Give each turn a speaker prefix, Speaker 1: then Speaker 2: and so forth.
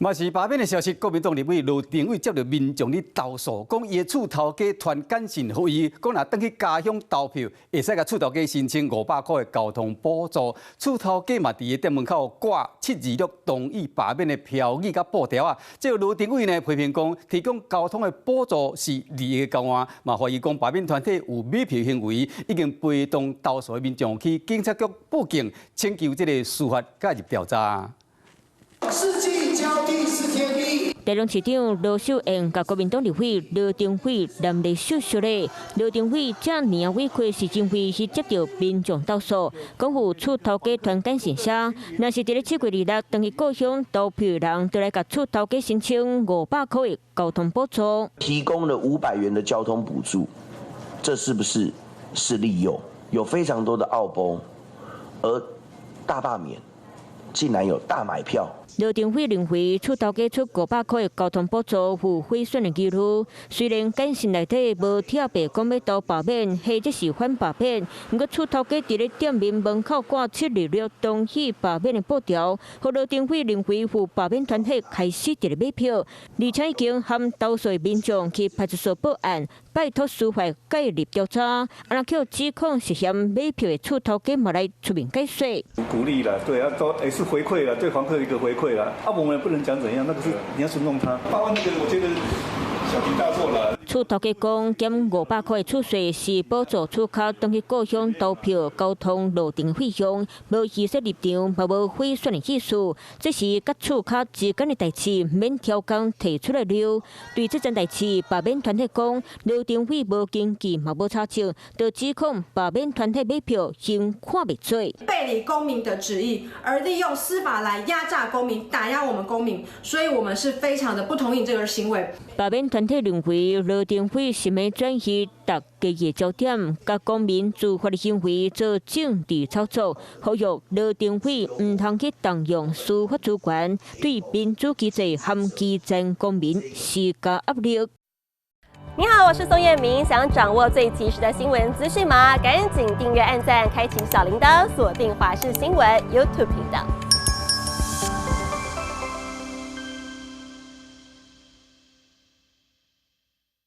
Speaker 1: 嘛是罷免的消息，國民黨立委羅庭偉接著民眾咧投訴，講伊的厝頭家傳簡訊予伊，講若轉去家鄉投票，會使共厝頭家申請500箍的交通補助。厝頭家嘛佇伊店門口掛726同意罷免的標語佮布條仔。這個羅庭偉呢批評講，提供交通的補助是利益交換，嘛懷疑講罷免團體有買票行為，已經陪同投訴的民眾去警察局報警，請求這個司法介入調查。
Speaker 2: 四季交替是天意。
Speaker 3: 台中市長盧秀燕佮國民黨立委羅庭偉難得相熟咧。羅庭偉這爾委屈是因為是接著民眾投訴，講有厝頭家傳簡訊寫，若是佇咧7月26轉去故鄉投票的人，就來共厝頭家申請五百箍的交通補助。
Speaker 4: 提供了500元的交通補助，這是不是是利誘？有非常多的奧步，而大罷免竟然有大買票。
Speaker 3: 羅庭偉認為，厝頭家出五百箍的交通補助有賄選的疑慮。雖然簡訊內底無特別講欲投罷免，或者是反罷免，毋過厝頭家佇咧店面門口掛726同意罷免的布條，予羅庭偉認為有罷免團體開始佇咧買票，而且已經含投訴民眾去派出所報案，拜託司法介入調查。啊，若予指控涉嫌買票的厝頭家嘛來出面解說。
Speaker 5: 鼓勵了，對啊，都也是回饋了，對房客一個回饋了。啊，我們也不能講怎樣，那個是你要尊重他。8萬那個，我覺得小題大做了。
Speaker 3: 厝頭家講，減五百箍的厝稅是補助厝跤轉去故鄉投票交通路程費用，無預設立場，嘛無賄選的意思。這是佮厝跤之間的代誌，免刁工提出來溜。對這件代誌，罷免團體講，羅庭偉無根據，嘛無查證，就指控罷免團體買票，先看袂做。
Speaker 6: 背離公民的旨意，而利用司法來壓榨公民、打壓我們公民，所以我們是非常的不同意這個行為。
Speaker 3: 罷免團體認為羅庭偉是欲轉移大家的焦點，共公民自發的行為做政治炒作，呼籲羅庭偉毋通去動用司法資源，對民主機制和基層公民施加壓力。
Speaker 7: 你好，我是宋燕明，想掌握最及時的新聞資訊嗎？趕緊訂閱、按讚、開啟小鈴鐺，鎖定華視新聞 YouTube 頻道。